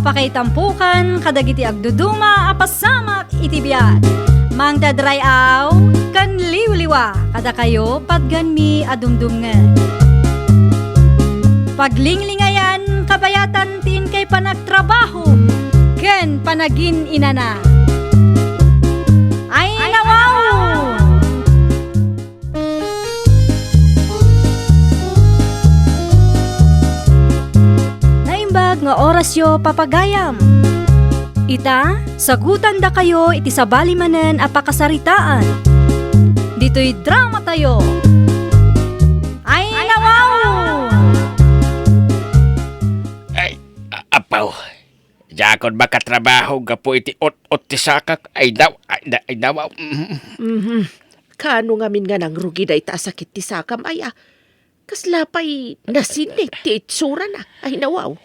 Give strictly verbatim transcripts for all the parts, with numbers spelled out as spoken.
Pakaitampokan kadagiti agduduma a pasamak iti biag. Mangted ray-aw ken liwliwa kadakayo patganmi a dumdumngeg. Paglinglingayan kabayatan ti inkay panagtrabaho ken panagin-inana. Ay, nawaw! Naimbag nga orasyo, papagayam. Ita, sagutandakayo iti sabali manen a pakasaritaan. Ditoy dramatayo. Ay, nawaw! Ay, a-, apaw. Diakon makatrabaho gapu iti ut-ut ti sakak. Ay, naw-, ay, na-, ay, nawaw. Mm. Mhm. Kaano ngamin nga nangrugi dayta a sakit ti sakam, ay, a? Kasla pay nasinit ti itsurana. Ay, nawaw.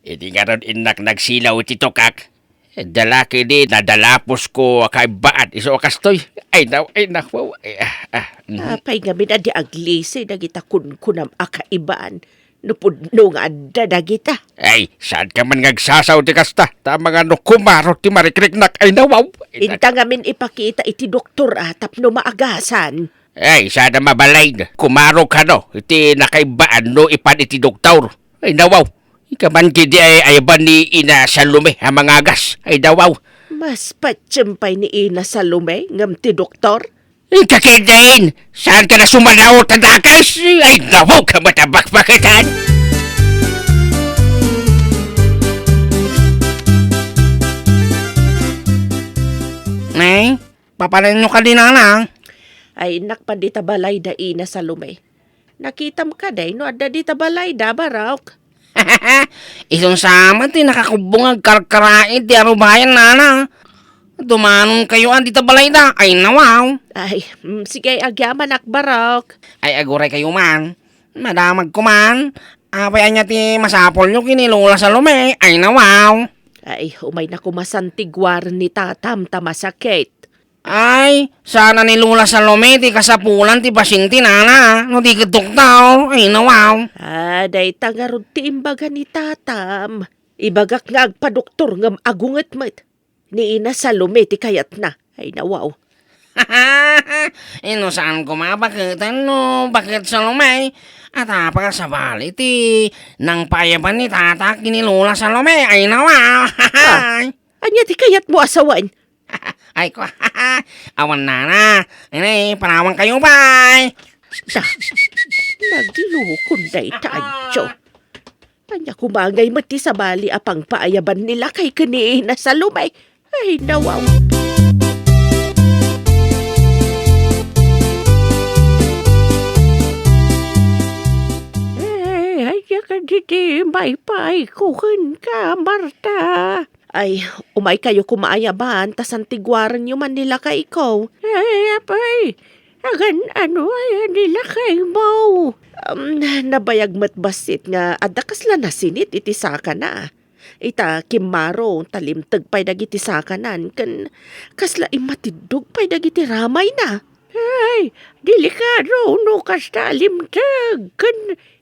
Idi ngarud innak nagsilaw iti tukak, dalaki di nadalapusko a kaibbaan. Isu a kastoy. Ay, naw-, ay, nawaw. Ay, ah, ah, mhm. Apay ngamin a di aglisi dagita kunkunam a kaibbaan? No pudno nga adda dagita. Ay, saanka man nga agsasaw ti kasta, ta mangano kumaro ti marikriknak, ay nawaw. Inta ngamin ipakita iti doktor, a, tapno maagasan. Ay, sada mabalin. Kumaro kano iti nakaibbaan no ipan iti doktor. Ay nawaw. Ika man gidi ay ayaban ni Ina Salome a mangagas. Ay nawaw. Mas patiem pay ni Ina Salome ngem ti doktor? Inka ketdin! Saanka nasumanaw ta dakes? Ay, nawaw ka matabakbaketan! Nay, papanenyo ka di nana? Ay, innak pay dita balay da Ina Salome. Nakitam kadi no adda dita balay da, Barok? Isun sa met ti nakakubbong nga agkarkaraid ti arubayan, nana. Dumanonkayo a dita balayda. Ay, nawaw. Ay, mm, sige, agyamanak, Barok. Ay, aguray kayo man. Madamagko man. Apay ania ti masapulyo ken ni Lola Salome? Ay, nawaw. Ay, umayna koma santiguaren ni tatam ta masakit. Ay, sana ni Lola Salome ti kasapulan ti pasyente, nana, no di ket doktor. Ay, nawaw. Ah, dayta ngarud ti imbaga ni tatam. Ibagak nga agpadoktor ngem agunget met. Ni Ina Salome ti kayatna. Ay, nawaw. Ino saan koma a baketen no baket Salome? At apay a sabali ti nangpaayaban ni tatak ken ni Lola Salome? Ay, nawaw. Ah, ania ti kayatmo a sawen? Ay, ko, awan nana. Ini, panawan kayo, bay. Na, naglukon dayta, adyo. Ania koma ngay met ti sabali a pangpaayaban ni lakay ken ni Ina Salome? Ay, nawaw. Ay, ania kadi ti maipaayko kenka, Marta? Ay, umaykayo koma a yaban, ta santiguarenyo man ni lakayko. Ay, apay, agan-ano aya ni lakaymo? Um, nabayag met bassit nga adda kasla nasinit iti sakana. Ita, kimmaro, ta limteg pay dagiti sakanan, ken kasla immatiddog pay dagiti ramayna. Ay, delikado no kasta a limteg, ken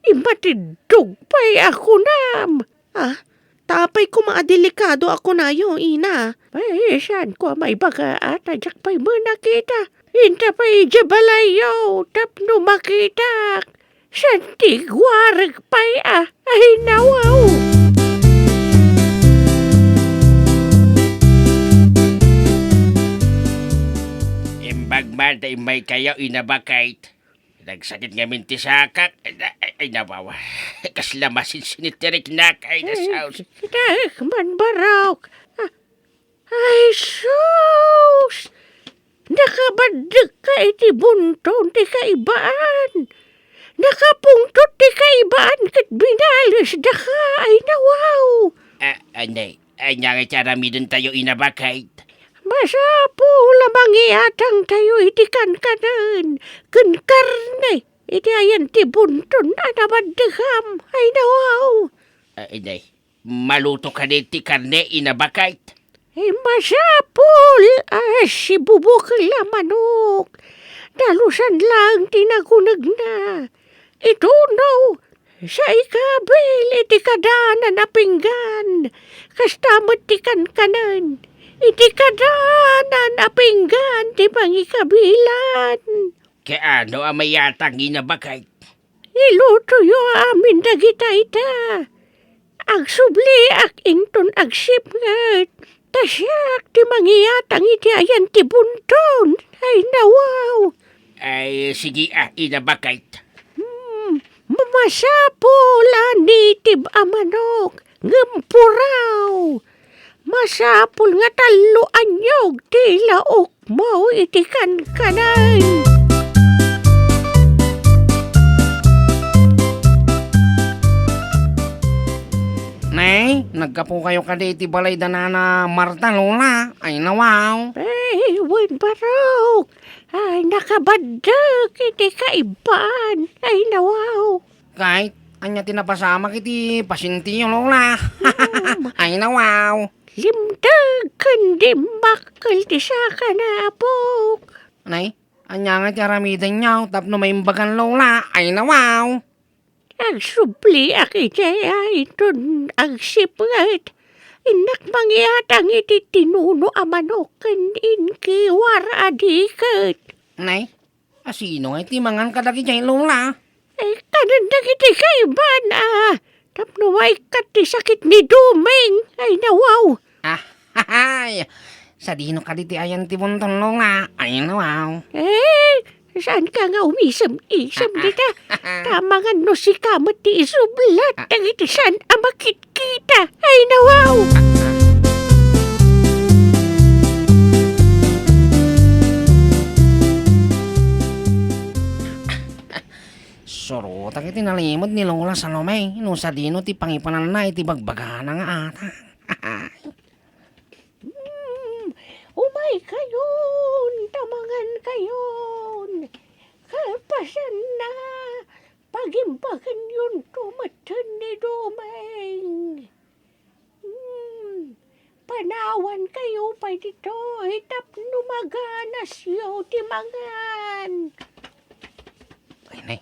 immatiddog pay a kunam. Ah, ta apay koma a delikado a kunayo, ina? Ay, saanko a maibaga, a, ta diak pay met nakita. Inta pay idiay balayyo tapno makitak. Santiguarek pay a. Ay, nawaw. Imbag man ta immaykayo, Ina Bakay. Nagsakit ngamin ti sakak. Ay, ay, ay, nawawa. Kasla masinsinit ti riknak. Ay, nasaos. Ay, kita, man, Barok. Ah, ay, sus! Nakabaddekka iti bunton ti kaibaan. Nakapungtot ti kaibaan ket binalesdaka. Ay, nawaw. Ah, anay. Ania nga ti aramidentayo, Ina Bakay? Masapul a mangiatangtayo iti kankanen ken karne iti ayan ti bunton a nabaddekam. Ay, nawaw. Ah, inay, maluto kadi ti karne, Ina Bakay? Ay, masapul a sibubukel a manok. Dalusan laeng ti nagunegna. Itunaw, Saikabil iti kadanan a pinggan, kasta met ti kankanen. Iti kadanan a pinggan ti pangikabilan. Kaano a mayatang, Ina Baket? Ilutoyo amin dagita ita. Agsubliak inton agsipnget, ta siak ti mangiyatang iti ayan ti bunton. Ay, nawaw. Ay, sige, a, Ina Baket. Hmm, masapul a native a manok, ngem puraw. Masapul nga tallo a niyog ti laokmo iti kankanen. Nay, naggapukayo kadi iti balay da Nana Marta, Lola? Ay, nawaw. Ay, wen, barok. Ay, nakabaddek iti kaibbaan. Ay, nawaw. Kay, ania ti napasamak iti pasientiyo, Lola? Mm. Ay, nawaw. Limteg ken dimmakkel ti saka na, apok. Nay, ania nga ti aramidenyo tapno maimbagan, Lola? Ay, nawaw. Agsubliak idiay a inton agsipnget. Innak mangiyatang iti tinuno a manok ken inkiwar a diket. Nay, a sino nga iti mangan kadagidiay, Lola? Eh, kanen dagiti kaiban, a, tapno maikkat ti sakit ni Dumeng. Ay, nawaw. Ah, ay, sadino kadi ti ayan ti bunton, Lola? Ay, nawaw. Eh, saan ka nga umisem-isem dita? Tamangan no sika met ti isublat dagiti saan a makitkita. Ay, nawaw. Surotak iti nalimed ni Lola Salome no sadino ti pangipananna iti bagbagana nga atang. Hmm, umaykayon, tamangankayon. Kalpasanna, pagimbaganyonto metten ni Dumeng. Hmm, panawankayo pay ditoy tapno maganasyo ti mangan. Ay, nay.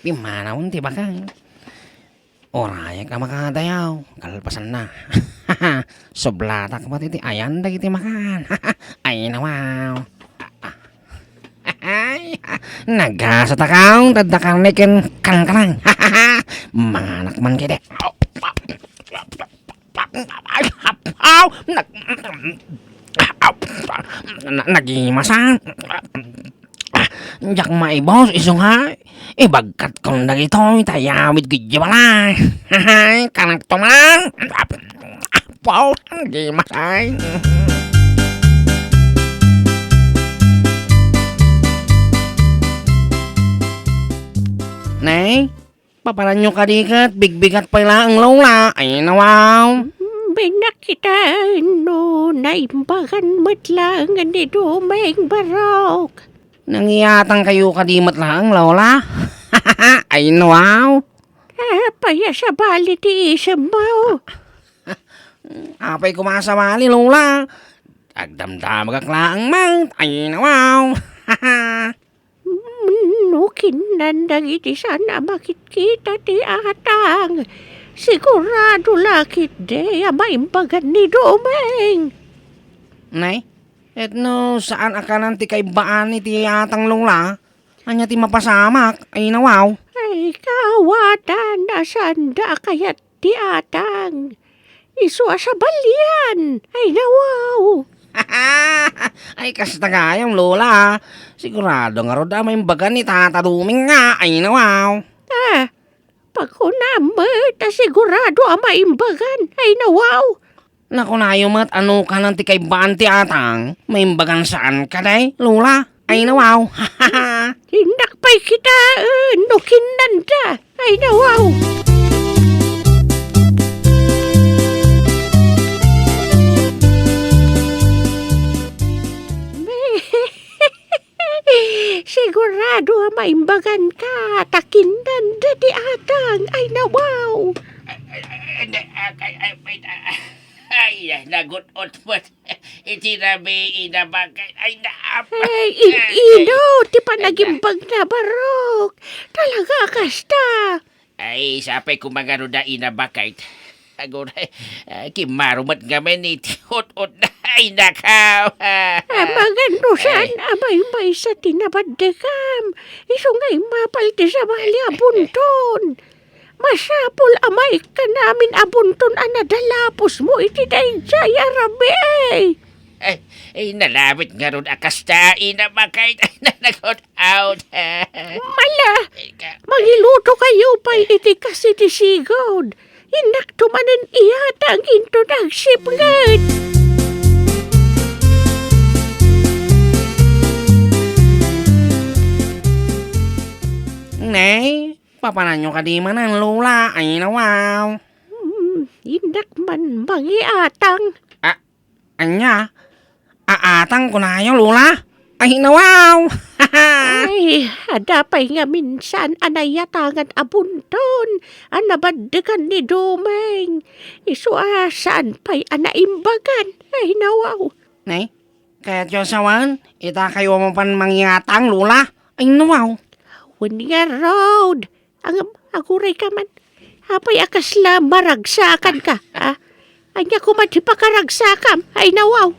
Pimmanawon ti bakay. Urayek a makadayaw, kalpasanna. Sublatak met iti ayan dagiti makan. Ay, nawaw. Ay, nagasatakaw, dadda karne ken kankanang. Manganak man kede. Aw, nag-, na-, nagimasan. Diak maibos, isu nga, ibagkatkon dagitoy, ta ayawidko idiay balay. Kanakto man. Apo, di masay. Nay, papananyo kadi ket bigbigat pay laeng, Lola. Ay, nawaw. Mm, binakita no naimbagan met laeng ni Dumeng, barok. Nangiyatangkayo kadi met laeng, Lola? Ay, nawaw. Apay a sabali ti isemmo? Apay koma a sabali, Lola? Agdamdamagak laeng met. Ay, nawaw. Mm, no kinnan dagiti saan a makitkita ti atang, sigurado la ketdi a maimbagan ni Dumeng. Nay, et no saan a kanan ti kaibbaan iti atang, Lola? Ania ti mapasamak? Ay, nawaw. Ay, kaawatan a saanda a kayat ti atang. Isu a sabalian. Ay, nawaw. Ay, kasta gayam, Lola. Sigurado ngarud a maimbagan ni Tata Duming nga. Ay, nawaw. Ah, pakunam met a sigurado a maimbagan. Ay, nawaw. Nakunayo met a no kanan ti kaibbaan ti atang, maimbagan saan kadi, Lola? Ay, nawaw. Innak pay kitaen no kinnanda. Ay, nawaw. Sigurado a maimbagan ka, ta kinnanda ti atang. Ay, nawaw. Ay, ay, ay, ay, ay, ay, ay, ay, ay, ay, ay, nagut-ot met. Iti rabii, Ina Baket. Ay, naap-, Ay, in-, ay, ino ti ay, panagimbag na, barok? Talaga, kasta. Ay, sapay koma ngarud a Ina Bakay. Aguray, ah, kimmaro met ngamin iti ut-ut na. Ay, nakaw. Amangan no saan Ay. a maymaysa ti nabaddekam. Isu nga immapal ti sabali a bunton. Masapul a maikkan amin a bunton a nadalapusmo iti daydiay a rabii. Ay, ay, nalabit ngarud a kasta, Ina Bakay. Ay, nanagot out. Mala, Ika- mangiluto kayo pay iti kas iti sigud. Innakto manen iyatang inton agsipnget. Nay, papananyo kadi manen, Lola? Ay, nawaw. Hmm, innak man mangiatang. Ah, anya? Aatang kunayo, Lola? Ay, nawaw! Ay, adda pay ngamin saan a naiyatangan a bunton a nabaddekan ni Dumeng. Isu a saan pay a naimbagan. Ay, nawaw. Nay, kayatyo a sawen, ita kayo mapan mangiatang, Lola? Ay, nawaw. Wen ngarud. Ang, aguray ka man. Apay a kasla maragsakan ka, ha? Anya koma ti pakaragsakam? Ay, nawaw.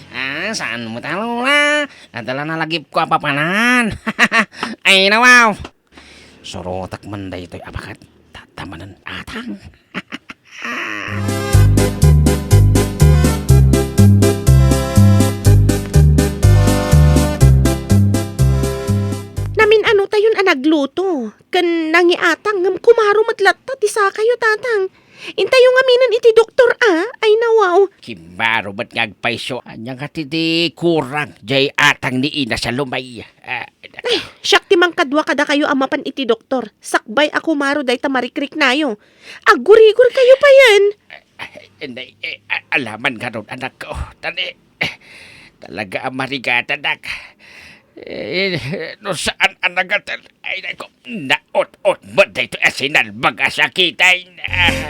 Ah, saan mo ta, Lola? Adda la nalagipko a papanan. Ay, nawaw. Surotek man daytoy a baket. Tatamanen atang. Namin-ano tayon a nagluto, ken nangiatang, ngem kumaro met latta ti sakayo, Tatang. Intayo ngaminen iti doktor, a? Ay, nawaw. Kimmaro met nga agpayso. Ania nga ti, ti kurang jay atang ni Ina Salome? Ah, Ay, siak ti mangkadua kadakayo a mapan iti doktor. Sakbay a kumaro dayta marikriknayo. Aggurigor kayo payen. Ay, ay, ay, a-, alaman ngarud, anakko. Tani, eh, talaga a marigatanak. Eh, no saan a nagatel, ay, nako, naut-ot met daytoy a sinalbag a sakiten. Ah.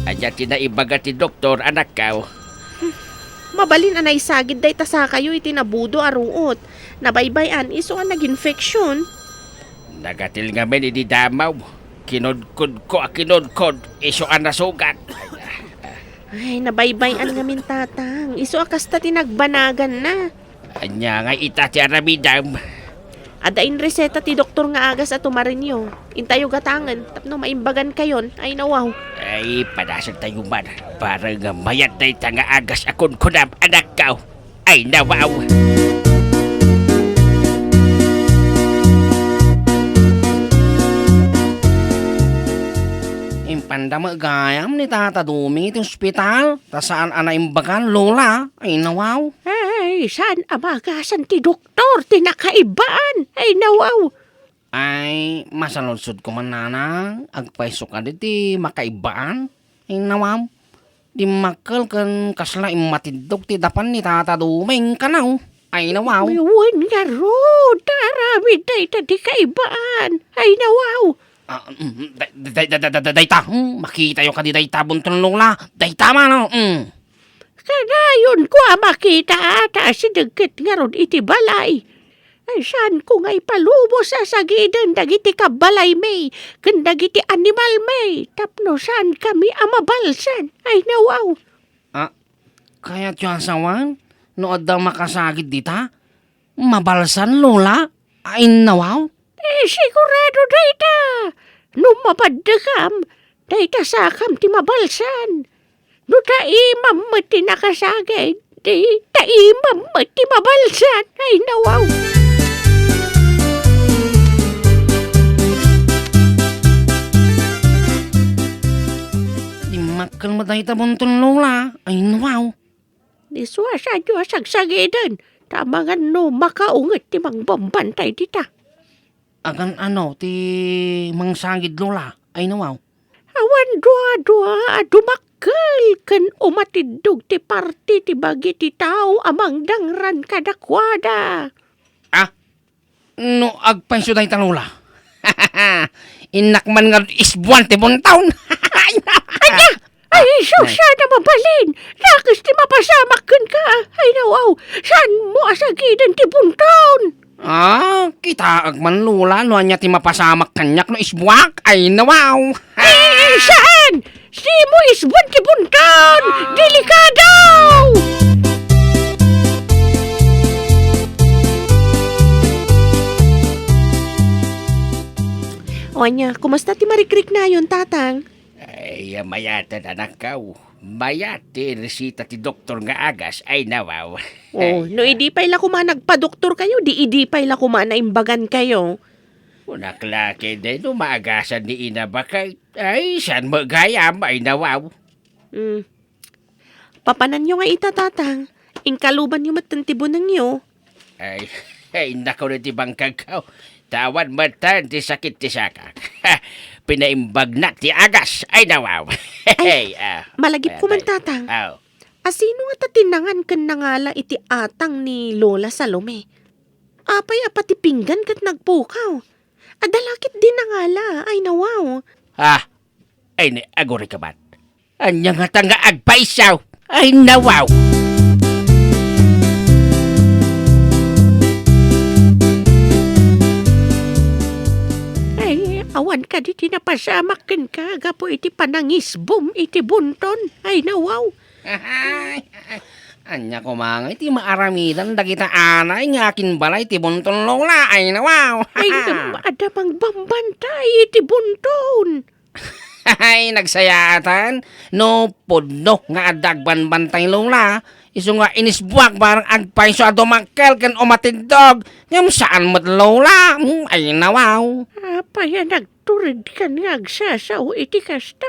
Ania ti naibaga ti doktor, anakko? Mabalin a naisagid dayta sakayo iti nabudo a ruot. Nabaybay-an isu a nag-infection. Nagatil ngamin idi damaw. Kinudkodko a kinudkod isu a nasugat. Ay, nabaybay-an ngamin, Tatang. Isu a kasta ti nagbanaganna. Ania nga ita ti aramidem? Adda inreseta ti doktor nga agas a tumarenyo. Intayo gatangen tapno maimbagankayon. Ay, nawaw. Ay, padasagtayo man. Para nga mayat dayta nga agas a kunkunam, anakko. Ay, nawaw. Impanda met gayam ni Tata Dumeng iti ospital, ta saan a naimbagan, Lola. Ay, nawaw. Ay, saan a magasan ti doktor ti nakaibaan? Ay, nawaw. Ay, masaludsodko man, Nanang, agpayso kadi ti makaibaan? Ay, nawaw. Dimmakkel ken kasla immatiddog ti dapan ni Tata Dumeng kano. Ay, nawaw. Wen ngarud, aramid dayta ti kaibaan. Ay, nawaw. Ah, mm, day-, day-, day-, day-, day-, dayta, hmm, makitayo kadi dayta, bunton Lola. Dayta man, oh, hmm. Kanayonko a makita a ta asideg ket ngarud iti balay. Ay, saanko nga ipalubos a sagiden dagiti kabbalaymi ken dagiti animalmi tapno saankami a mabalsan. Ay, nawaw. Ah, kayatyo a sawen no adda makasagid dita? Mabalsan, Lola? Ay, nawaw. Eh, sigurado dayta. No mabaddekam, dayta sakam ti mabalsan. No ta imam met ti nakasagid, di ta imam met ti mabalsan. Ay, nawaw. Dimmakkel met dayta, bunton Lola. Ay, nawaw. Ni suasadio a sagsagiden, ta amangan no makaunget ti mangbambantay dita. Agan-ano ti mangsagid, Lola? Ay, nawaw. Awan duadua a dumakkel ken umatiddog ti parti ti bagi ti tao a mangdangran kadakuada. Ah, no agpayso dayta, Lola. Innak man nga isbuan ti buntawn. Ania? Ay, sus, sana mabalin! Nakis ti mapasamak kenka! Ay, nawaw! Saanmo a sagiden ti bunton? Ah, kitaek man, Lola, no ania ti mapasamak kaniak no isbuak. Ay, nawaw! Eh, saan? Dimo isbuen ti bunton! Delikado! O ania, kumusta ti marikriknayon, Tatang? Ay, mayat, anakkaw. Mayat ti resita ti doktor nga agas. Ay, nawaw. Oh, no idi pay la koma nagpadoktorkayo, di idi pay la koma naimbagankayo. Kunak la ketdi no maagasan ni Ina Bakay. Ay, saan met gayam? Ay, nawaw. Hmm. Papananyo nga ita, Tatang. Inkalubanyo metten ti bunengyo. Ay, ay, naku, no ti bangkagko. Ta awan metten ti sakit ti sakak. Pinaimbagnak ti agas. Ay, nawaw. Ay, ah, malagip koma, Tatang. Aw. Asino ngata ti nangan ken nangala iti atang ni Lola Salome? Apay a pati pinggan ket nagpukaw? Adda la ketdi nangala. Ay, nawaw. Ah, ay, ni, agurayka met. Ania ngata nga agpayso? Ay, nawaw! Ay, awan kadi ti napasamak kenka gapu iti panangisbum iti bunton? Ay, nawaw! Ania koma ngay ti maaramidan dagita anay nga akinbalay ti bunton, Lola? Ay, nawaw! Ay, adda mangbambantay iti bunton! Ay, nagsayaatan no pudno nga adda agbanbantay, Lola. Isu nga inisbuak barang agpayso a dumakkel ken umatiddog. Ngem saan met, Lola. Hmm, ay, nawaw. Apay a nagturedkan nga agsasao iti kasta?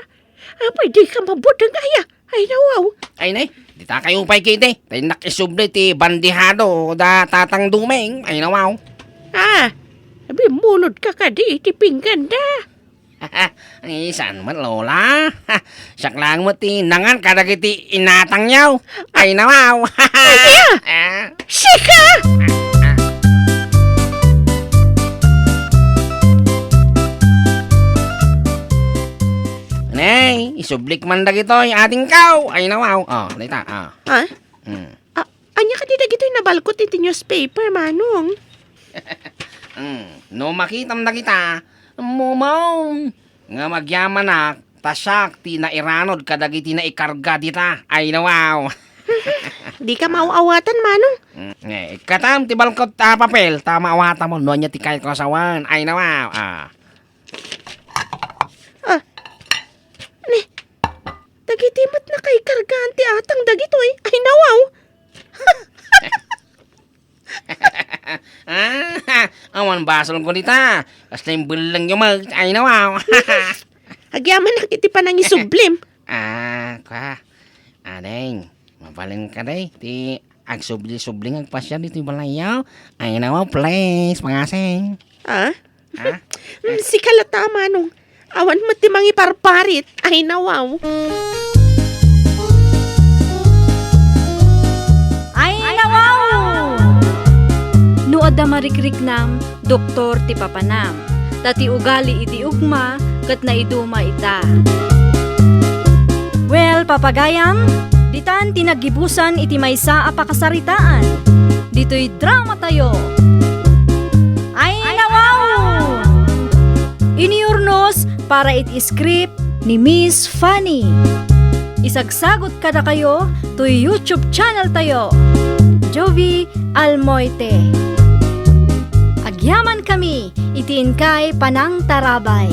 Apay dika mabuteng aya? Ay, nawaw. Ay, nay, dita kayo pay ketdi. Ta innak isubli ti bandihado da Tatang Dumeng. Ay, nawaw. Ah, bimmulodka kadi iti pingganda? Ay, saan met, Lola? Siak laeng met ti nangan kadagiti inatangyo. Ay, nawaw. Ay, iya. Ah. Sika! Nay, isublik man dagitoy, atingko. Ay, nawaw. Oh, dita, ah. Ah? Hmm. Ah, ania kadi dagitoy nabalkot iti newspaper, Manong? Hmm. No makitam dagita, mumong. Nga magyamanak, ta siak ti nairanod kadagiti naikarga dita. Ay, nawaw. Dika maaw-awatan, Manong. Mm, eh, ikkatam ti balkot a papel, ta maawatam no ania ti kayatko a sawen. Ay, nawaw. Ah. Ah. Ni, dagiti met nakaikargaan ti atang dagitoy. Ay, nawaw. Ah, awan basolko dita. Kasta imbellengyo met. Ay, nawaw. Agyamanak iti panangisublim. Ah, kua. Ading, mabalin kadi ti agsubli-subli nga agpasiar ditoy balayyo? Ay, nawaw, please, pangasing. Ah? Ha? Mm, sika latta, Manong. Awan met ti mangiparparit. Ay, nawaw. Ay, nawaw! No adda marikriknam, doktor ti papanam. Ta ti ugali iti ugma ket naiduma ita. Well, papagayam, ditan ti naggibusan iti maysa a pakasaritaan. Ditoy dramatayo. Ay, nawaw! Inurnos para iti script ni Miss Fanny. Isagsagot kadakayo toy YouTube channel tayo, Jovie Almoite. Agyaman kami iti inkay panangtarabay.